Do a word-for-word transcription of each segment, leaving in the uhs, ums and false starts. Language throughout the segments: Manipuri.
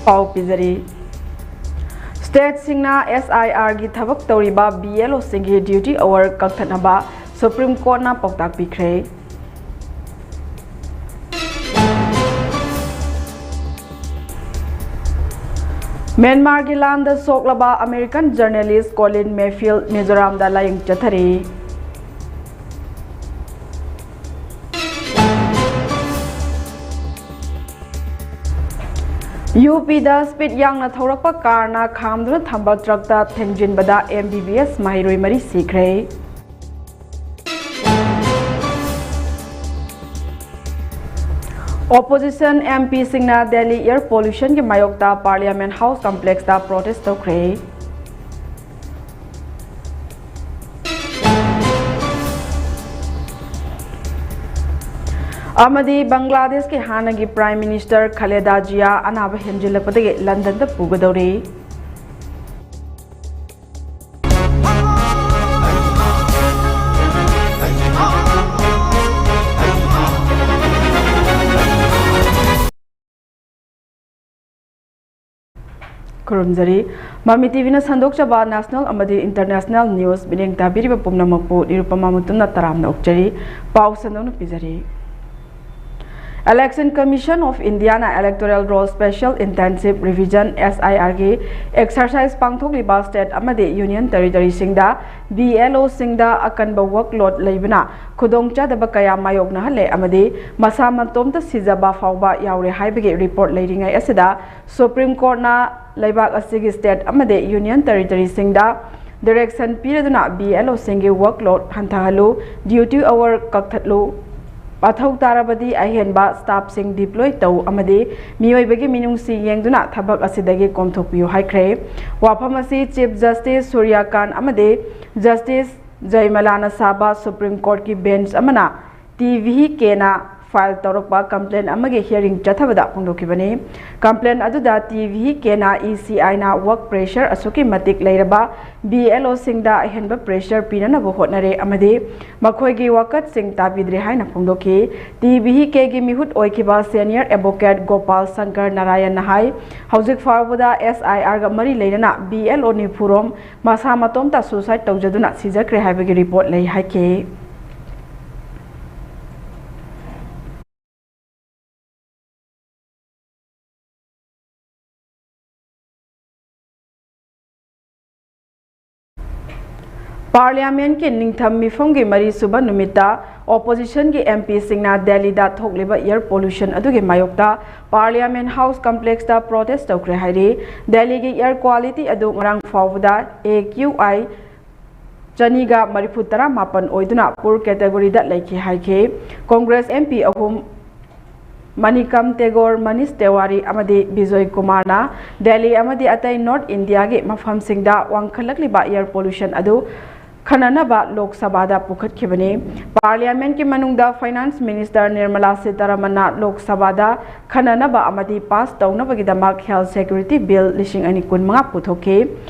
ꯄꯥꯎ ꯄꯤꯖꯔꯤ꯫ ꯁ꯭ꯇꯦꯠꯁꯤꯡꯅ ꯑꯦꯁ ꯑꯥꯏ ꯑꯥꯔꯒꯤ ꯊꯕꯛ ꯇꯧꯔꯤꯕ ꯕꯤ ꯑꯦꯜ ꯑꯣꯁꯤꯡꯒꯤ ꯗ꯭ꯌꯨꯇꯤ ꯑꯋꯥꯔ ꯀꯛꯊꯠꯅꯕ ꯁꯨꯄ꯭ꯔꯤꯝ ꯀꯣꯔꯠꯅ ꯄꯥꯎꯇꯥꯛ ꯄꯤꯈ꯭ꯔꯦ꯫ ꯃ꯭ꯌꯥꯟꯃꯥꯔꯒꯤ ꯂꯥꯟꯗ ꯁꯣꯛꯂꯕ ꯑꯃꯦꯔꯤꯀꯟ ꯖꯔꯅꯦꯂꯤꯁ ꯀꯣꯂꯤꯟ ꯃꯦꯐꯤꯜ ꯃꯤꯖꯣꯔꯥꯝꯗ ꯂꯥꯌꯦꯡ ꯆꯠꯊꯔꯤ꯫ ꯌꯨ ꯄꯤꯗ ꯁ꯭ꯄꯤꯗ ꯌꯥꯡꯅ ꯊꯧꯔꯛꯄ ꯀꯥꯔꯅ ꯈꯥꯝꯗꯨꯅ ꯊꯝꯕ ꯇ꯭ꯔꯛꯇ ꯊꯦꯡꯖꯤꯟꯕꯗ ꯑꯦꯝ ꯕꯤ ꯕꯤ ꯑꯦꯁ ꯃꯍꯩꯔꯣꯏ ꯃꯔꯤ ꯁꯤꯈ꯭ꯔꯦ꯫ ꯑꯣꯄꯣꯖꯤꯁꯟ ꯑꯦꯝ ꯄꯤꯁꯤꯡꯅ ꯗꯦꯜꯂꯤ ꯑꯦꯌꯔ ꯄꯣꯂꯨꯁꯟꯒꯤ ꯃꯥꯌꯣꯛꯇ ꯄꯥꯔꯂꯤꯌꯥꯃꯦꯟ ꯍꯥꯎꯁ ꯀꯝꯄ꯭ꯂꯦꯛꯁꯇ ꯄ꯭ꯔꯣꯇꯦꯁ ꯇꯧꯈ꯭ꯔꯦ꯫ ꯑꯃꯗꯤ ꯕꯪꯒ꯭ꯂꯥꯗꯦꯁꯀꯤ ꯍꯥꯟꯅꯒꯤ ꯄ꯭ꯔꯥꯏꯝ ꯃꯤꯅꯤꯁꯇꯔ ꯈꯂꯦꯗꯥ ꯖꯤꯌꯥ ꯑꯅꯥꯕ ꯍꯦꯟꯖꯤꯜꯂꯛꯄꯗꯒꯤ ꯂꯟꯗꯟꯗ ꯄꯨꯒꯗꯧꯔꯤ꯫ ꯈꯨꯔꯨꯝꯖꯔꯤ꯫ ꯃꯃꯤ ꯇꯤꯚꯤꯅ ꯁꯟꯗꯣꯛꯆꯕ ꯅꯦꯁꯅꯦꯜ ꯑꯃꯗꯤ ꯏꯟꯇꯔꯅꯦꯁꯅꯦꯜ ꯅ꯭ꯌꯨꯁ ꯃꯤꯠꯌꯦꯡ ꯇꯥꯕꯤꯔꯤꯕ ꯄꯨꯝꯅꯃꯛꯄꯨ ꯅꯤꯔꯨꯄꯃꯥ ꯃꯨꯇꯨꯝꯅ ꯇꯔꯥꯝꯅ ꯑꯣꯛꯆꯔꯤ꯫ ꯄꯥꯎ ꯁꯟꯗꯣꯛꯅ ꯄꯤꯖꯔꯤ꯫ Election Commission of Indiaꯅ Electoral Roll Special Intensive Revision, S I R ꯒꯤ exercise ꯄꯥꯡꯊꯣꯛꯂꯤꯕ state ꯑꯃꯗꯤ union territoryꯁꯤꯡꯗ B L Oꯁꯤꯡꯗ ꯑꯀꯟꯕ workload ꯂꯩꯕꯅ ꯈꯨꯗꯣꯡꯆꯥꯗꯕ ꯀꯌꯥ ꯃꯥꯌꯣꯛꯅꯍꯜꯂꯦ ꯑꯃꯗꯤ ꯃꯁꯥ ꯃꯇꯣꯝꯇ ꯁꯤꯖꯕ ꯐꯥꯎꯕ ꯌꯥꯎꯔꯦ ꯍꯥꯏꯕꯒꯤ report ꯂꯩꯔꯤꯉꯩ ꯑꯁꯤꯗ, Supreme Courtꯅ ꯂꯩꯕꯥꯛ ꯑꯁꯤꯒꯤ state ꯑꯃꯗꯤ union territoryꯁꯤꯡꯗ direction ꯄꯤꯔꯗꯨꯅ B L Oꯁꯤꯡꯒꯤ workload ꯍꯟꯊꯍꯜꯂꯨ, duty hour ꯀꯛꯊꯠꯂꯨ, ꯃꯊꯧ ꯇꯥꯔꯕꯗꯤ ꯑꯍꯦꯟꯕ staffꯁꯤꯡ deploy ꯇꯧ ꯑꯃꯗꯤ ꯃꯤꯑꯣꯏꯕꯒꯤ ꯃꯤꯅꯨꯡꯁꯤ ꯌꯦꯡꯗꯨꯅ ꯊꯕꯛ ꯑꯁꯤꯗꯒꯤ ꯀꯣꯝꯊꯣꯛꯄꯤꯌꯨ ꯍꯥꯏꯈ꯭ꯔꯦ꯫ ꯋꯥꯐꯝ ꯑꯁꯤ Chief Justice ꯁꯨꯔ꯭ꯌꯀꯥꯟ ꯑꯃꯗꯤ Justice ꯖꯌꯃꯂꯥꯅ ꯁꯥꯕ Supreme Courtꯀꯤ bench ꯑꯃꯅ T V Kꯅ ꯐꯥꯏꯜ ꯇꯧꯔꯛꯄ ꯀꯝꯄ꯭ꯂꯦꯟ ꯑꯃꯒꯤ ꯍꯤꯌꯔꯤꯡ ꯆꯠꯊꯕꯗ ꯐꯣꯡꯗꯣꯛꯈꯤꯕꯅꯤ꯫ ꯀꯝꯄ꯭ꯂꯦꯟ ꯑꯗꯨꯗ ꯇꯤ ꯚꯤ ꯀꯦꯅ ꯏ ꯁꯤ ꯑꯥꯏꯅ ꯋꯔꯛ ꯄ꯭ꯔꯦꯁꯔ ꯑꯁꯨꯛꯀꯤ ꯃꯇꯤꯛ ꯂꯩꯔꯕ ꯕꯤ ꯑꯦꯜ ꯑꯣꯁꯤꯡꯗ ꯑꯍꯦꯟꯕ ꯄ꯭ꯔꯦꯁꯔ ꯄꯤꯅꯅꯕ ꯍꯣꯠꯅꯔꯦ ꯑꯃꯗꯤ ꯃꯈꯣꯏꯒꯤ ꯋꯥꯀꯠꯁꯤꯡ ꯇꯥꯕꯤꯗ꯭ꯔꯦ ꯍꯥꯏꯅ ꯐꯣꯡꯗꯣꯛꯈꯤ꯫ ꯇꯤ ꯚꯤ ꯀꯦꯒꯤ ꯃꯤꯍꯨꯠ ꯑꯣꯏꯈꯤꯕ ꯁꯦꯅꯤꯌꯔ ꯑꯦꯗꯚꯣꯀꯦꯠ ꯒꯣꯄꯥꯜ ꯁꯪꯀꯔ ꯅꯥꯔꯥꯌꯟꯅ ꯍꯥꯏ, ꯍꯧꯖꯤꯛ ꯐꯥꯎꯕꯗ ꯑꯦꯁ ꯑꯥꯏ ꯑꯥꯔꯒ ꯃꯔꯤ ꯂꯩꯅꯅ ꯕꯤ ꯑꯦꯜ ꯑꯣ ꯅꯤꯐꯨꯔꯣꯝ ꯃꯁꯥ ꯃꯇꯣꯝꯇ ꯁꯨꯁꯥꯏꯗ ꯇꯧꯖꯗꯨꯅ ꯁꯤꯖꯈ꯭ꯔꯦ ꯍꯥꯏꯕꯒꯤ ꯔꯤꯄꯣꯔꯠ ꯂꯩ ꯍꯥꯏꯈꯤ꯫ ꯄꯥꯔꯂꯤꯌꯥꯃꯦꯟꯠꯀꯤ ꯅꯤꯡꯊꯝ ꯃꯤꯐꯝꯒꯤ ꯃꯔꯤꯁꯨꯕ ꯅꯨꯃꯤꯠꯇ ꯑꯣꯄꯣꯖꯤꯁꯟꯒꯤ ꯑꯦꯝ ꯄꯤꯁꯤꯡꯅ ꯗꯦꯜꯂꯤꯗ ꯊꯣꯛꯂꯤꯕ ꯑꯦꯌꯔ ꯄꯣꯂꯨꯁꯟ ꯑꯗꯨꯒꯤ ꯃꯥꯌꯣꯛꯇ ꯄꯥꯔꯂꯤꯌꯥꯃꯦꯟꯠ ꯍꯥꯎꯁ ꯀꯝꯄ꯭ꯂꯦꯛꯁꯇ ꯄ꯭ꯔꯣꯇꯦꯁ ꯇꯧꯈ꯭ꯔꯦ ꯍꯥꯏꯔꯤ꯫ ꯗꯦꯜꯂꯤꯒꯤ ꯑꯦꯌꯔ ꯀ꯭ꯋꯥꯂꯤꯇꯤ ꯑꯗꯨ ꯉꯔꯥꯡ ꯐꯥꯎꯕꯗ ꯑꯦ ꯀ꯭ꯌꯨ ꯑꯥꯏ ꯆꯅꯤꯒ ꯃꯔꯤꯐꯨ ꯇꯔꯥ ꯃꯥꯄꯟ ꯑꯣꯏꯗꯨꯅ ꯄꯨꯔ ꯀꯦꯇꯦꯒꯣꯔꯤꯗ ꯂꯩꯈꯤ ꯍꯥꯏꯈꯤ꯫ ꯀꯣꯡꯒ꯭ꯔꯦꯁ ꯑꯦꯝ ꯄꯤ ꯑꯍꯨꯝ, ꯃꯅꯤꯀꯝ ꯇꯦꯒꯣꯔ, ꯃꯅꯤꯁ ꯇꯦꯋꯥꯔꯤ ꯑꯃꯗꯤ ꯕꯤꯖꯣꯏ ꯀꯨꯃꯥꯔꯅ ꯗꯦꯜꯂꯤ ꯑꯃꯗꯤ ꯑꯇꯩ ꯅꯣꯔꯠ ꯏꯟꯗꯤꯌꯥꯒꯤ ꯃꯐꯝꯁꯤꯡꯗ ꯋꯥꯡꯈꯠꯂꯛꯂꯤꯕ ꯑꯦꯌꯔ ꯄꯣꯂꯨꯁꯟ ꯑꯗꯨ ꯈꯟꯅꯅꯕ ꯂꯣꯛ ꯁꯚꯥꯗ ꯄꯨꯈꯠꯈꯤꯕꯅꯤ꯫ ꯄꯥꯔꯂꯤꯌꯥꯃꯦꯟꯠꯀꯤ ꯃꯅꯨꯡꯗ ꯐꯥꯏꯅꯥꯟꯁ ꯃꯤꯅꯤꯁꯇꯔ ꯅꯤꯔꯃꯂꯥ ꯁꯤꯇꯥꯔꯥꯃꯟꯅ ꯂꯣꯛ ꯁꯚꯥꯗ ꯈꯟꯅꯅꯕ ꯑꯃꯗꯤ ꯄꯥꯁ ꯇꯧꯅꯕꯒꯤꯗꯃꯛ ꯍꯦꯜꯊ ꯁꯦꯀ꯭ꯌꯨꯔꯤꯇꯤ ꯕꯤꯜ ꯂꯤꯁꯤꯡ ꯑꯅꯤ ꯀꯨꯟꯃꯉꯥ ꯄꯨꯊꯣꯛꯈꯤ꯫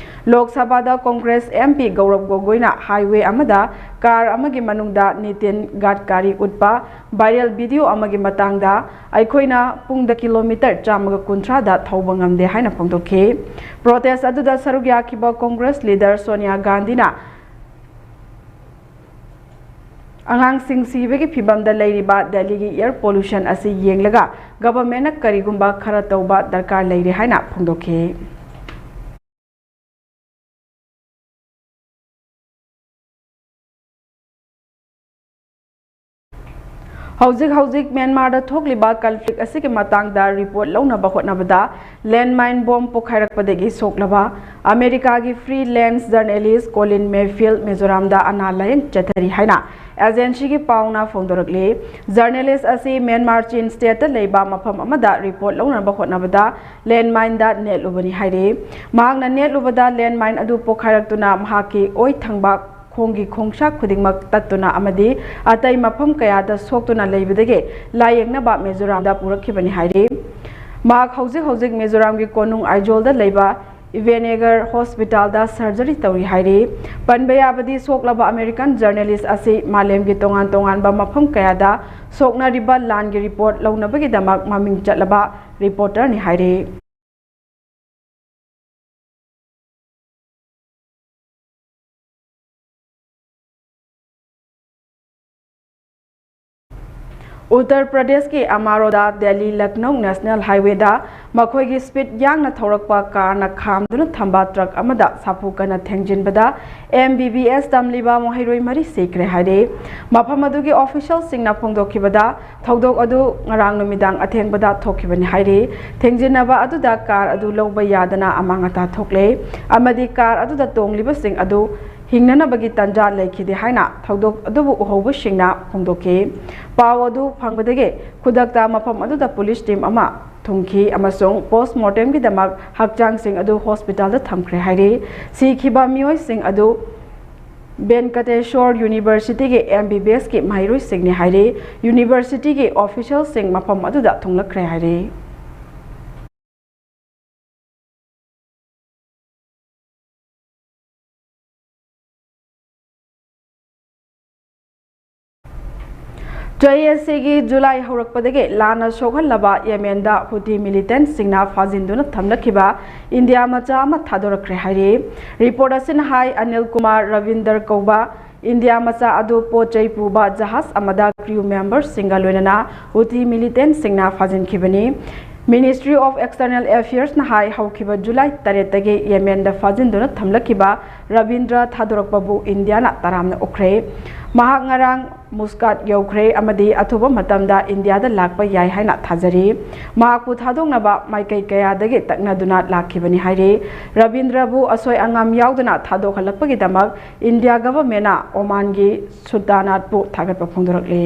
ꯂꯣꯛ ꯁꯚꯥꯗ ꯀꯣꯡꯒ꯭ꯔꯦꯁ ꯑꯦꯝ ꯄꯤ ꯒꯧꯔꯕ ꯒꯣꯒꯣꯏꯅ ꯍꯥꯏꯋꯦ ꯑꯃꯗ ꯀꯥꯔ ꯑꯃꯒꯤ ꯃꯅꯨꯡꯗ ꯅꯤꯇꯤꯟ ꯒꯗꯀꯥꯔꯤ ꯎꯠꯄ ꯚꯥꯏꯔꯦꯜ ꯚꯤꯗꯤꯑꯣ ꯑꯃꯒꯤ ꯃꯇꯥꯡꯗ, "ꯑꯩꯈꯣꯏꯅ ꯄꯨꯡꯗ ꯀꯤꯂꯣꯃꯤꯇꯔ ꯆꯥꯝꯃꯒ ꯀꯨꯟꯊ꯭ꯔꯥꯗ ꯊꯧꯕ ꯉꯝꯗꯦ" ꯍꯥꯏꯅ ꯐꯣꯡꯗꯣꯛꯈꯤ꯫ ꯄ꯭ꯔꯣꯇꯦꯁ ꯑꯗꯨꯗ ꯁꯔꯨꯛ ꯌꯥꯈꯤꯕ ꯀꯣꯡꯒ꯭ꯔꯦꯁ ꯂꯤꯗꯔ ꯁꯣꯅꯤꯌꯥ ꯒꯥꯟꯙꯤꯅ ꯑꯉꯥꯡꯁꯤꯡ ꯁꯤꯕꯒꯤ ꯐꯤꯚꯝꯗ ꯂꯩꯔꯤꯕ ꯗꯦꯜꯂꯤꯒꯤ ꯑꯦꯌꯔ ꯄꯣꯂꯨꯁꯟ ꯑꯁꯤ ꯌꯦꯡꯂꯒ ꯒꯚꯔꯟꯃꯦꯟꯠꯅ ꯀꯔꯤꯒꯨꯝꯕ ꯈꯔ ꯇꯧꯕ ꯗꯔꯀꯥꯔ ꯂꯩꯔꯦ ꯍꯥꯏꯅ ꯐꯣꯡꯗꯣꯛꯈꯤ꯫ ꯍꯧꯖꯤꯛ ꯍꯧꯖꯤꯛ ꯃ꯭ꯌꯥꯟꯃꯥꯔꯗ ꯊꯣꯛꯂꯤꯕ ꯀꯟꯐ꯭ꯂꯤꯛ ꯑꯁꯤꯒꯤ ꯃꯇꯥꯡꯗ ꯔꯤꯄꯣꯔꯠ ꯂꯧꯅꯕ ꯍꯣꯠꯅꯕꯗ ꯂꯦꯟꯃꯥꯏꯟ ꯕꯣꯝ ꯄꯣꯈꯥꯏꯔꯛꯄꯗꯒꯤ ꯁꯣꯛꯂꯕ ꯑꯃꯦꯔꯤꯀꯥꯒꯤ ꯐ꯭ꯔꯤꯂꯦꯟꯁ ꯖꯔꯅꯦꯂꯤꯁ ꯀꯣꯂꯤꯟ ꯃꯦꯐꯤꯜ ꯃꯤꯖꯣꯔꯥꯝꯗ ꯑꯅꯥ ꯂꯥꯌꯦꯡ ꯆꯠꯊꯔꯤ ꯍꯥꯏꯅ ꯑꯦꯖꯦꯟꯁꯤꯒꯤ ꯄꯥꯎꯅ ꯐꯣꯡꯗꯣꯔꯛꯂꯤ꯫ ꯖꯔꯅꯦꯂꯤꯁ ꯑꯁꯤ ꯃ꯭ꯌꯥꯟꯃꯥꯔ ꯆꯤꯟ ꯁ꯭ꯇꯦꯠꯇ ꯂꯩꯕ ꯃꯐꯝ ꯑꯃꯗ ꯔꯤꯄꯣꯔꯠ ꯂꯧꯅꯕ ꯍꯣꯠꯅꯕꯗ ꯂꯦꯟꯃꯥꯏꯟꯗ ꯅꯦꯠꯂꯨꯕꯅꯤ ꯍꯥꯏꯔꯤ꯫ ꯃꯍꯥꯛꯅ ꯅꯦꯠꯂꯨꯕꯗ ꯂꯦꯟꯃꯥꯏꯟ ꯑꯗꯨ ꯄꯣꯈꯥꯏꯔꯛꯇꯨꯅ ꯃꯍꯥꯛꯀꯤ ꯑꯣꯏ ꯊꯪꯕ ꯈꯣꯡꯒꯤ ꯈꯣꯡꯁꯥ ꯈꯨꯗꯤꯡꯃꯛ ꯇꯠꯇꯨꯅ ꯑꯃꯗꯤ ꯑꯇꯩ ꯃꯐꯝ ꯀꯌꯥꯗ ꯁꯣꯛꯇꯨꯅ ꯂꯩꯕꯗꯒꯤ ꯂꯥꯌꯦꯡꯅꯕ ꯃꯤꯖꯣꯔꯥꯝꯗ ꯄꯨꯔꯛꯈꯤꯕꯅꯤ ꯍꯥꯏꯔꯤ꯫ ꯃꯍꯥꯛ ꯍꯧꯖꯤꯛ ꯍꯧꯖꯤꯛ ꯃꯤꯖꯣꯔꯥꯝꯒꯤ ꯀꯣꯅꯨꯡ ꯑꯥꯏꯖꯣꯜꯗ ꯂꯩꯕ ꯏꯕꯦꯅꯦꯒꯔ ꯍꯣꯁꯄꯤꯇꯥꯜꯗ ꯁꯔꯖꯔꯤ ꯇꯧꯔꯤ ꯍꯥꯏꯔꯤ꯫ ꯄꯟꯕ ꯌꯥꯕꯗꯤ, ꯁꯣꯛꯂꯕ ꯑꯃꯦꯔꯤꯀꯥꯟ ꯖꯔꯅꯦꯂꯤꯁ ꯑꯁꯤ ꯃꯥꯂꯦꯝꯒꯤ ꯇꯣꯉꯥꯟ ꯇꯣꯉꯥꯟꯕ ꯃꯐꯝ ꯀꯌꯥꯗ ꯁꯣꯛꯅꯔꯤꯕ ꯂꯥꯟꯒꯤ ꯔꯤꯄꯣꯔꯠ ꯂꯧꯅꯕꯒꯤꯗꯃꯛ ꯃꯃꯤꯡ ꯆꯠꯂꯕ ꯔꯤꯄꯣꯔꯇꯔꯅꯤ ꯍꯥꯏꯔꯤ꯫ ꯎꯠꯇꯔ ꯄ꯭ꯔꯗꯦꯁꯀꯤ ꯑꯃꯔꯣꯗ ꯗꯦꯜꯂꯤ ꯂꯈꯅꯧ ꯅꯦꯁꯅꯦꯜ ꯍꯥꯏꯋꯦꯗ ꯃꯈꯣꯏꯒꯤ ꯁ꯭ꯄꯤꯗ ꯌꯥꯡꯅ ꯊꯧꯔꯛꯄ ꯀꯥꯔꯅ ꯈꯥꯝꯗꯨꯅ ꯊꯝꯕ ꯇ꯭ꯔꯛ ꯑꯃꯗ ꯁꯥꯐꯨ ꯀꯟꯅ ꯊꯦꯡꯖꯤꯟꯕꯗ ꯑꯦꯝ ꯕꯤ ꯕꯤ ꯑꯦꯁ ꯇꯝꯂꯤꯕ ꯃꯍꯩꯔꯣꯏ ꯃꯔꯤ ꯁꯤꯈ꯭ꯔꯦ ꯍꯥꯏꯔꯤ꯫ ꯃꯐꯝ ꯑꯗꯨꯒꯤ ꯑꯣꯐꯤꯁꯤꯌꯦꯜꯁꯤꯡꯅ ꯐꯣꯡꯗꯣꯛꯈꯤꯕꯗ, ꯊꯧꯗꯣꯛ ꯑꯗꯨ ꯉꯔꯥꯡ ꯅꯨꯃꯤꯗꯥꯡ ꯑꯊꯦꯡꯕꯗ ꯊꯣꯛꯈꯤꯕꯅꯤ ꯍꯥꯏꯔꯤ꯫ ꯊꯦꯡꯖꯤꯟꯅꯕ ꯑꯗꯨꯗ ꯀꯥꯔ ꯑꯗꯨ ꯂꯧꯕ ꯌꯥꯗꯅ ꯑꯃꯥꯡ ꯑꯇꯥ ꯊꯣꯛꯂꯦ ꯑꯃꯗꯤ ꯀꯥꯔ ꯑꯗꯨꯗ ꯇꯣꯡꯂꯤꯕꯁꯤꯡ ꯑꯗꯨ ꯍꯤꯡꯅꯅꯕꯒꯤ ꯇꯥꯟꯖꯥ ꯂꯩꯈꯤꯗꯦ ꯍꯥꯏꯅ ꯊꯧꯗꯣꯛ ꯑꯗꯨꯕꯨ ꯎꯍꯧꯕꯁꯤꯡꯅ ꯐꯣꯡꯗꯣꯛꯈꯤ꯫ ꯄꯥꯎ ꯑꯗꯨ ꯐꯪꯕꯗꯒꯤ ꯈꯨꯗꯛꯇ ꯃꯐꯝ ꯑꯗꯨꯗ ꯄꯨꯂꯤꯁ ꯇꯤꯝ ꯑꯃ ꯊꯨꯡꯈꯤ ꯑꯃꯁꯨꯡ ꯄꯣꯁ꯭ꯠꯃꯣꯔꯇꯦꯝꯒꯤꯗꯃꯛ ꯍꯛꯆꯥꯡꯁꯤꯡ ꯑꯗꯨ ꯍꯣꯁꯄꯤꯇꯥꯜꯗ ꯊꯝꯈ꯭ꯔꯦ ꯍꯥꯏꯔꯤ꯫ ꯁꯤꯈꯤꯕ ꯃꯤꯑꯣꯏꯁꯤꯡ ꯑꯗꯨ ꯕꯦꯟꯀꯇꯦꯁꯣꯔ ꯌꯨꯅꯤꯚꯔꯁꯤꯇꯤꯒꯤ ꯑꯦꯝ ꯕꯤ ꯕꯤ ꯑꯦꯁꯀꯤ ꯃꯍꯩꯔꯣꯏꯁꯤꯡꯅꯤ ꯍꯥꯏꯔꯤ꯫ ꯌꯨꯅꯤꯚꯔꯁꯤꯇꯤꯒꯤ ꯑꯣꯐꯤꯁꯤꯌꯦꯜꯁꯤꯡ ꯃꯐꯝ ꯑꯗꯨꯗ ꯊꯨꯡꯂꯛꯈ꯭ꯔꯦ ꯍꯥꯏꯔꯤ꯫ ꯆꯍꯤ ꯑꯁꯤꯒꯤ ꯖꯨꯂꯥꯏ ꯍꯧꯔꯛꯄꯗꯒꯤ ꯂꯥꯟꯅ ꯁꯣꯛꯍꯜꯂꯕ ꯌꯦꯃꯦꯟꯗ ꯍꯨꯇꯤ ꯃꯤꯂꯤꯇꯦꯟꯠꯁꯤꯡꯅ ꯐꯥꯖꯤꯟꯗꯨꯅ ꯊꯝꯂꯛꯈꯤꯕ ꯏꯟꯗꯤꯌꯥ ꯃꯆꯥ ꯑꯃ ꯊꯥꯗꯣꯔꯛꯈ꯭ꯔꯦ ꯍꯥꯏꯔꯤ꯫ ꯔꯤꯄꯣꯔꯠ ꯑꯁꯤꯅ ꯍꯥꯏ, ꯑꯅꯤꯜ ꯀꯨꯃꯥꯔ ꯔꯕꯤꯟꯗꯔ ꯀꯧꯕ ꯏꯟꯗꯤꯌꯥ ꯃꯆꯥ ꯑꯗꯨ ꯄꯣꯠ ꯆꯩ ꯄꯨꯕ ꯖꯍꯥꯖ ꯑꯃꯗ ꯀ꯭ꯔꯤꯌꯨ ꯃꯦꯝꯕꯔꯁꯤꯡꯒ ꯂꯣꯏꯅꯅ ꯍꯨꯇꯤ ꯃꯤꯂꯤꯇꯦꯟꯠꯁꯤꯡꯅ ꯐꯥꯖꯤꯟꯈꯤꯕꯅꯤ꯫ Ministry of External Affairsꯅ ꯍꯥꯏ, ꯍꯧꯈꯤꯕ ꯖꯨꯂꯥꯏ ꯇꯔꯦꯠꯇꯒꯤ ꯌꯦꯃꯦꯟꯗ ꯐꯥꯖꯤꯟꯗꯨꯅ ꯊꯝꯂꯛꯈꯤꯕ ꯔꯕꯤꯟꯗ꯭ꯔ ꯊꯥꯗꯣꯔꯛꯄꯕꯨ ꯏꯟꯗꯤꯌꯥꯅ ꯇꯔꯥꯝꯅ ꯑꯣꯛꯈ꯭ꯔꯦ꯫ ꯃꯍꯥꯛ ꯉꯔꯥꯡ ꯃꯨꯁꯀꯥꯠ ꯌꯧꯈ꯭ꯔꯦ ꯑꯃꯗꯤ ꯑꯊꯨꯕ ꯃꯇꯝꯗ ꯏꯟꯗꯤꯌꯥꯗ ꯂꯥꯛꯄ ꯌꯥꯏ ꯍꯥꯏꯅ ꯊꯥꯖꯔꯤ꯫ ꯃꯍꯥꯛꯄꯨ ꯊꯥꯗꯣꯛꯅꯕ ꯃꯥꯏꯀꯩ ꯀꯌꯥꯗꯒꯤ ꯇꯛꯅꯗꯨꯅ ꯂꯥꯛꯈꯤꯕꯅꯤ ꯍꯥꯏꯔꯤ꯫ ꯔꯕꯤꯟꯗ꯭ꯔꯕꯨ ꯑꯁꯣꯏ ꯑꯉꯥꯝ ꯌꯥꯎꯗꯅ ꯊꯥꯗꯣꯛꯍꯜꯂꯛꯄꯒꯤꯗꯃꯛ ꯏꯟꯗꯤꯌꯥ ꯒꯚꯔꯟꯃꯦꯟꯠꯅ ꯑꯣꯃꯥꯟꯒꯤ ꯁꯨꯜꯇꯥꯅꯥꯠꯄꯨ ꯊꯥꯒꯠꯄ ꯐꯣꯡꯗꯣꯔꯛꯂꯤ꯫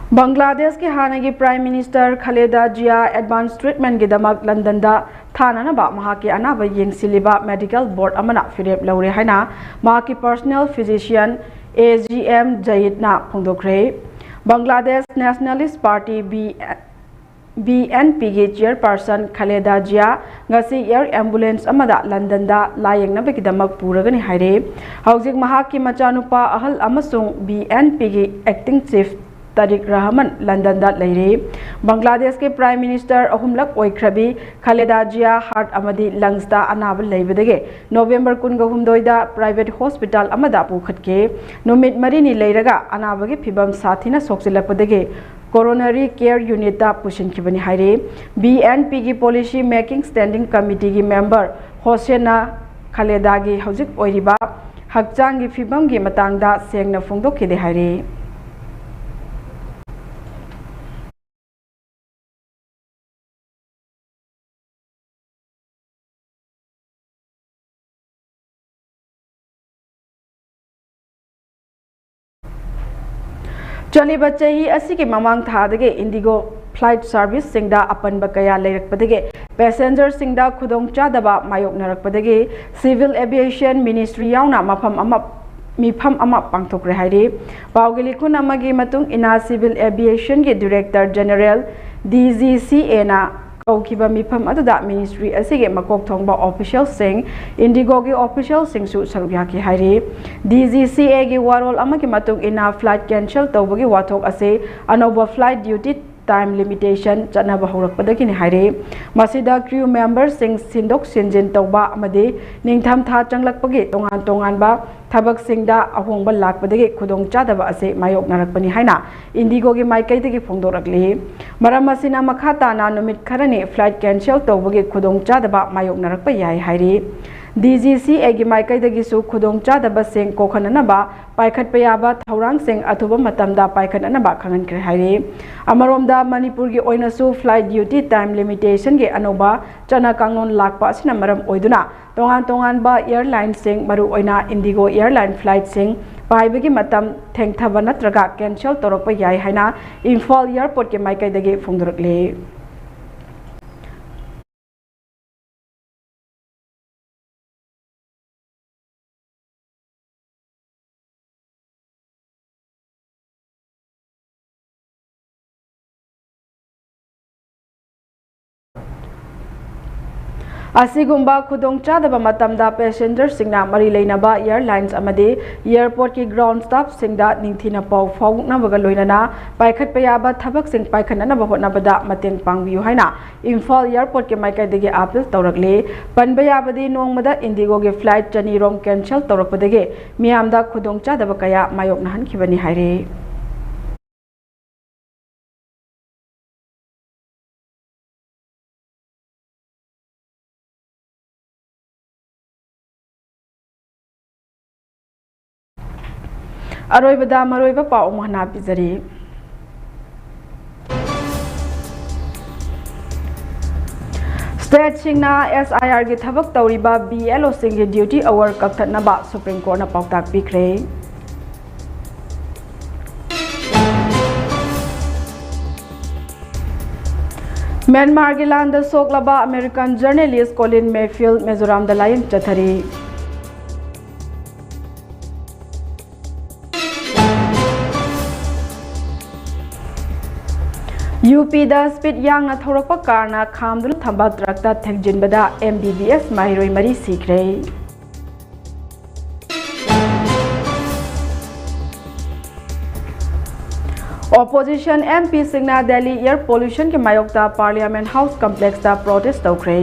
ꯕꯪꯒ꯭ꯂꯥꯗꯦꯁꯀꯤ ꯍꯥꯟꯅꯒꯤ Prime Minister Khaleda Zia advance treatmentꯒꯤꯗꯃꯛ ꯂꯟꯗꯟꯗ ꯊꯥꯅꯅꯕ ꯃꯍꯥꯛꯀꯤ ꯑꯅꯥꯕ ꯌꯦꯡꯁꯤꯜꯂꯤꯕ medical board ꯑꯃꯅ ꯐꯤꯔꯦꯞ ꯂꯧꯔꯦ ꯍꯥꯏꯅ ꯃꯍꯥꯛꯀꯤ personal physician A G M Zayedꯅ ꯐꯣꯡꯗꯣꯛꯈ꯭ꯔꯦ꯫ Bangladesh Nationalist Party, B B N Pꯒꯤ chairperson Khaleda Zia ꯉꯁꯤ air ambulance ꯑꯃꯗ ꯂꯟꯗꯟꯗ ꯂꯥꯌꯦꯡꯅꯕꯒꯤꯗꯃꯛ ꯄꯨꯔꯒꯅꯤ ꯍꯥꯏꯔꯦ꯫ ꯍꯧꯖꯤꯛ ꯃꯍꯥꯛꯀꯤ ꯃꯆꯥꯅꯨꯄꯥ ꯑꯍꯜ ꯑꯃꯁꯨꯡ B N Pꯒꯤ acting chief ꯇꯥꯔꯤꯛ ꯔꯍꯃꯟ ꯂꯟꯗꯟꯗ ꯂꯩꯔꯤ꯫ ꯕꯪꯒ꯭ꯂꯥꯗꯦꯁꯀꯤ Prime Minister ꯑꯍꯨꯝꯂꯛ ꯑꯣꯏꯈ꯭ꯔꯕꯤ ꯈꯥꯂꯦꯗꯥ ꯖꯤꯌꯥ heart ꯑꯃꯗꯤ lungsꯇ ꯑꯅꯥꯕ ꯂꯩꯕꯗꯒꯤ November ꯀꯨꯟꯒ ꯍꯨꯝꯗꯣꯏꯗ private hospital ꯑꯃꯗ ꯄꯨꯈꯠꯈꯤ꯫ ꯅꯨꯃꯤꯠ ꯃꯔꯤꯅꯤ ꯂꯩꯔꯒ ꯑꯅꯥꯕꯒꯤ ꯐꯤꯕꯝ ꯁꯥꯊꯤꯅ ꯁꯣꯛꯆꯤꯜꯂꯛꯄꯗꯒꯤ coronary care unitꯇ ꯄꯨꯁꯤꯟꯈꯤꯕꯅꯤ ꯍꯥꯏꯔꯤ꯫ B N Pꯒꯤ policy making standing committeeꯒꯤ member ꯍꯣꯁꯦꯟꯅ ꯈꯥꯂꯦꯗꯥꯒꯤ ꯍꯧꯖꯤꯛ ꯑꯣꯏꯔꯤꯕ ꯍꯛꯆꯥꯡꯒꯤ ꯐꯤꯕꯝꯒꯤ ꯃꯇꯥꯡꯗ ꯁꯦꯡꯅ ꯐꯣꯡꯗꯣꯛꯈꯤꯗꯦ ꯍꯥꯏꯔꯤ꯫ ꯆꯠꯂꯤꯕ ꯆꯍꯤ ꯑꯁꯤꯒꯤ ꯃꯃꯥꯡ ꯊꯥꯗꯒꯤ IndiGo flight serviceꯁꯤꯡꯗ ꯑꯄꯟꯕ ꯀꯌꯥ ꯂꯩꯔꯛꯄꯗꯒꯤ passengerꯁꯤꯡꯗ ꯈꯨꯗꯣꯡꯆꯥꯗꯕ ꯃꯥꯌꯣꯛꯅꯔꯛꯄꯗꯒꯤ Civil Aviation Ministry ꯌꯥꯎꯅ ꯃꯐꯝ ꯑꯃ, ꯃꯤꯐꯝ ꯑꯃ ꯄꯥꯡꯊꯣꯛꯈ꯭ꯔꯦ ꯍꯥꯏꯔꯤ꯫ ꯄꯥꯎꯒꯤ ꯂꯤꯈꯨꯟ ꯑꯃꯒꯤ ꯃꯇꯨꯡ ꯏꯟꯅ Civil Aviationꯒꯤ Director General, D G C Aꯅ ꯀꯧꯈꯤꯕ ꯃꯤꯐꯝ ꯑꯗꯨꯗ ministry ꯑꯁꯤꯒꯤ ꯃꯀꯣꯛ ꯊꯣꯡꯕ officialꯁꯤꯡ, IndiGoꯒꯤ officialꯁꯤꯡꯁꯨ ꯁꯔꯨꯛ ꯌꯥꯈꯤ ꯍꯥꯏꯔꯤ꯫ D G C Aꯒꯤ ꯋꯥꯔꯣꯜ ꯑꯃꯒꯤ ꯃꯇꯨꯡ ꯏꯟꯅ flight cancel ꯇꯧꯕꯒꯤ ꯋꯥꯊꯣꯛ ꯑꯁꯤ ꯑꯅꯧꯕ flight duty time limitation ꯆꯠꯅꯕ ꯍꯧꯔꯛꯄꯗꯒꯤꯅꯤ ꯍꯥꯏꯔꯤ꯫ ꯃꯁꯤꯗ crew memberꯁꯤꯡ ꯁꯤꯟꯗꯣꯛ ꯁꯤꯟꯖꯤꯟ ꯇꯧꯕ ꯑꯃꯗꯤ ꯅꯤꯡꯊꯝ ꯊꯥ ꯆꯪꯂꯛꯄꯒꯤ ꯇꯣꯉꯥꯟ ꯇꯣꯉꯥꯟꯕ ꯊꯕꯛꯁꯤꯡꯗ ꯑꯍꯣꯡꯕ ꯂꯥꯛꯄꯗꯒꯤ ꯈꯨꯗꯣꯡꯆꯥꯗꯕ ꯑꯁꯤ ꯃꯥꯌꯣꯛꯅꯔꯛꯄꯅꯤ ꯍꯥꯏꯅ IndiGoꯒꯤ ꯃꯥꯏꯀꯩꯗꯒꯤ ꯐꯣꯡꯗꯣꯔꯛꯂꯤ꯫ ꯃꯔꯝ ꯑꯁꯤꯅ ꯃꯈꯥ ꯇꯥꯅ ꯅꯨꯃꯤꯠ ꯈꯔꯅꯤ flight cancel ꯇꯧꯕꯒꯤ ꯈꯨꯗꯣꯡꯆꯥꯗꯕ ꯃꯥꯌꯣꯛꯅꯔꯛꯄ ꯌꯥꯏ ꯍꯥꯏꯔꯤ꯫ D G C Aꯒꯤ ꯃꯥꯏꯀꯩꯗꯒꯤꯁꯨ ꯈꯨꯗꯣꯡꯆꯥꯗꯕꯁꯤꯡ ꯀꯣꯛꯍꯟꯅꯅꯕ ꯄꯥꯏꯈꯠꯄ ꯌꯥꯕ ꯊꯧꯔꯥꯡꯁꯤꯡ ꯑꯊꯨꯕ ꯃꯇꯝꯗ ꯄꯥꯏꯈꯠꯅꯅꯕ ꯈꯪꯍꯟꯈ꯭ꯔꯦ ꯍꯥꯏꯔꯤ꯫ ꯑꯃꯔꯣꯝꯗ ꯃꯅꯤꯄꯨꯔꯒꯤ ꯑꯣꯏꯅꯁꯨ flight duty time limitationꯒꯤ ꯑꯅꯧꯕ ꯆꯠꯅ ꯀꯥꯡꯂꯣꯟ ꯂꯥꯛꯄ ꯑꯁꯤꯅ ꯃꯔꯝ ꯑꯣꯏꯗꯨꯅ ꯇꯣꯉꯥꯟ ꯇꯣꯉꯥꯟꯕ airlineꯁꯤꯡ, ꯃꯔꯨꯑꯣꯏꯅ IndiGo airline flightꯁꯤꯡ ꯄꯥꯏꯕꯒꯤ ꯃꯇꯝ ꯊꯦꯡꯊꯕ ꯅꯠꯇ꯭ꯔꯒ cancel ꯇꯧꯔꯛꯄ ꯌꯥꯏ ꯍꯥꯏꯅ ꯏꯝꯐꯥꯜ airport ꯀꯤ ꯃꯥꯏꯀꯩꯗꯒꯤ ꯐꯣꯡꯗꯣꯔꯛꯂꯤ꯫ ꯑꯁꯤꯒꯨꯝꯕ ꯈꯨꯗꯣꯡꯆꯥꯗꯕ ꯃꯇꯝꯗ passenger ꯁꯤꯡꯅ ꯃꯔꯤ ꯂꯩꯅꯕ airlines ꯑꯃꯗꯤ airport ꯀꯤ ground staff ꯁꯤꯡꯗ ꯅꯤꯡꯊꯤꯅ ꯄꯥꯎ ꯐꯥꯎꯅꯕꯒ ꯂꯣꯏꯅꯅ ꯄꯥꯏꯈꯠꯄ ꯌꯥꯕ ꯊꯕꯛꯁꯤꯡ ꯄꯥꯏꯈꯠꯅꯅꯕ ꯍꯣꯠꯅꯕꯗ ꯃꯇꯦꯡ ꯄꯥꯡꯕꯤꯌꯨ ꯍꯥꯏꯅ ꯏꯝꯐꯥꯜ airport ꯀꯤ ꯃꯥꯏꯀꯩꯗꯒꯤ appeal ꯇꯧꯔꯛꯂꯤ꯫ ꯄꯟꯕ ꯌꯥꯕꯗꯤ ꯅꯣꯡꯃꯗ IndiGo ꯒꯤ flight ꯆꯅꯤ ꯔꯣꯝ cancel ꯇꯧꯔꯛꯄꯗꯒꯤ ꯃꯤꯌꯥꯝꯗ ꯈꯨꯗꯣꯡꯆꯥꯗꯕ ꯀꯌꯥ ꯃꯥꯌꯣꯛꯅꯍꯟꯈꯤꯕꯅꯤ ꯍꯥꯏꯔꯤ꯫ ꯑꯔꯣꯏꯕꯗ ꯃꯔꯨꯑꯣꯏꯕ ꯄꯥꯎ ꯑꯃꯨꯛ ꯍꯟꯅ ꯄꯤꯖꯔꯤ꯫ State ꯁꯤꯡꯅ SIR ꯒꯤ ꯊꯕꯛ ꯇꯧꯔꯤꯕ BLO ꯁꯤꯡꯒꯤ duty hour ꯀꯛꯊꯠꯅꯕ Supreme Court ꯅ ꯄꯥꯎꯇꯥꯛ ꯄꯤꯈ꯭ꯔꯦ꯫ ꯃ꯭ꯌꯥꯟꯃꯥꯔꯒꯤ ꯂꯥꯟꯗ ꯁꯣꯛꯂꯕ American journalist Colin Mayfield ꯃꯤꯖꯣꯔꯥꯝꯗ ꯂꯥꯌꯦꯡ ꯆꯠꯊꯔꯤ꯫ UP ꯗ speed ꯌꯥꯡꯅ ꯊꯧꯔꯛꯄ car ꯅ ꯈꯥꯝꯗꯨꯅ ꯊꯝꯕ truck ꯇ ꯊꯦꯡꯖꯤꯟꯕꯗ MBBS ꯃꯍꯩꯔꯣꯏ ꯃꯔꯤ ꯁꯤꯈ꯭ꯔꯦ꯫ Opposition MP ꯁꯤꯡꯅ Delhi air pollution ꯒꯤ ꯃꯥꯌꯣꯛꯇ Parliament House complex ꯇ protest ꯇꯧꯈ꯭ꯔꯦ꯫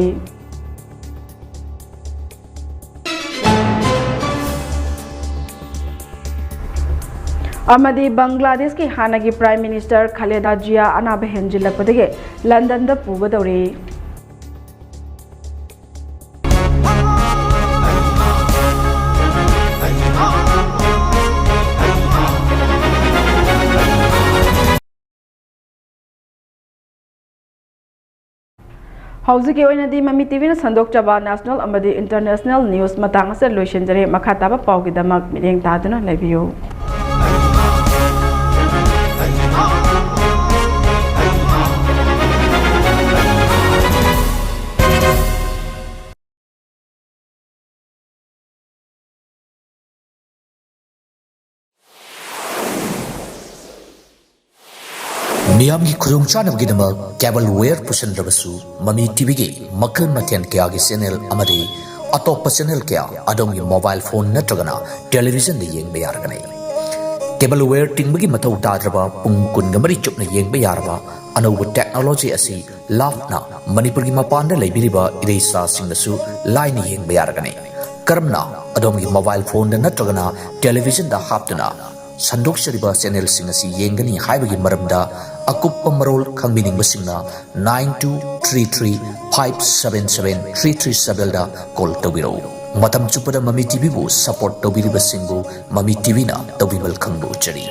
ꯑꯃꯗꯤ ꯕꯪꯒ꯭ꯂꯥꯗꯦꯁꯀꯤ ꯍꯥꯟꯅꯒꯤ Prime Minister ꯈꯂꯦꯗꯥ ꯖꯤꯌꯥ ꯑꯅꯥꯕ ꯍꯦꯟꯖꯤꯜꯂꯛꯄꯗꯒꯤ ꯂꯟꯗꯟꯗ ꯄꯨꯒꯗꯧꯔꯤ꯫ ꯍꯧꯖꯤꯛꯀꯤ ꯑꯣꯏꯅꯗꯤ ꯃꯃꯤ ꯇꯤꯚꯤꯅ ꯁꯟꯗꯣꯛꯆꯕ national ꯑꯃꯗꯤ international news ꯃꯇꯥꯡ ꯑꯁꯤꯗ ꯂꯣꯏꯁꯤꯟꯖꯔꯦ꯫ ꯃꯈꯥ ꯇꯥꯕ ꯄꯥꯎꯒꯤꯗꯃꯛ ꯃꯤꯠꯌꯦꯡ ꯇꯥꯗꯨꯅ ꯂꯩꯕꯤꯌꯨ꯫ ꯃꯤꯌꯥꯝꯒꯤ ꯈꯨꯗꯣꯡꯆꯥꯅꯕꯒꯤꯗꯃꯛ cable wire ꯄꯨꯁꯤꯟꯗ꯭ꯔꯕꯁꯨ, ꯃꯃꯤ ꯇꯤꯚꯤꯒꯤ ꯃꯈꯜ ꯃꯊꯦꯜ ꯀꯌꯥꯒꯤ channel ꯑꯃꯗꯤ ꯑꯇꯣꯞꯄ channel ꯀꯌꯥ ꯑꯗꯣꯝꯒꯤ mobile phone ꯅꯠꯇ꯭ꯔꯒꯅ televisionꯗ ꯌꯦꯡꯕ ꯌꯥꯔꯒꯅꯤ꯫ Cable wire ꯇꯤꯡꯕꯒꯤ ꯃꯊꯧ ꯇꯥꯗ꯭ꯔꯕ, ꯄꯨꯡ ꯀꯨꯟꯒ ꯃꯔꯤ ꯆꯨꯞꯅ ꯌꯦꯡꯕ ꯌꯥꯔꯕ ꯑꯅꯧꯕ technology ꯑꯁꯤ ꯂꯥꯞꯅ ꯃꯅꯤꯄꯨꯔꯒꯤ ꯃꯄꯥꯟꯗ ꯂꯩꯕꯤꯔꯤꯕ ꯏꯔꯩꯆꯥꯁꯤꯡꯅꯁꯨ ꯂꯥꯏꯅ ꯌꯦꯡꯕ ꯌꯥꯔꯒꯅꯤ꯫ ꯀꯔꯝꯅ? ꯑꯗꯣꯝꯒꯤ mobile phoneꯗ ꯅꯠꯇ꯭ꯔꯒꯅ televisionꯗ ꯍꯥꯞꯇꯨꯅ ꯁꯟꯗꯣꯛꯆꯔꯤꯕ channelꯁꯤꯡ ꯑꯁꯤ ꯌꯦꯡꯒꯅꯤ ꯍꯥꯏꯕꯒꯤ ꯃꯔꯝꯗ ꯑꯀꯨꯞꯄ ꯃꯔꯣꯜ ꯈꯪꯕꯤꯅꯤꯡꯕꯁꯤꯡꯅ nine two three three five seven seven three three sevenꯗ call ꯇꯧꯕꯤꯔꯛꯎ꯫ ꯃꯇꯝ ꯆꯨꯞꯄꯗ ꯃꯃꯤ ꯇꯤꯚꯤꯕꯨ support ꯇꯧꯕꯤꯔꯤꯕꯁꯤꯡꯕꯨ ꯃꯃꯤ ꯇꯤꯚꯤꯅ ꯇꯧꯕꯤꯃꯜ ꯈꯪꯕ ꯎꯠꯆꯔꯤ꯫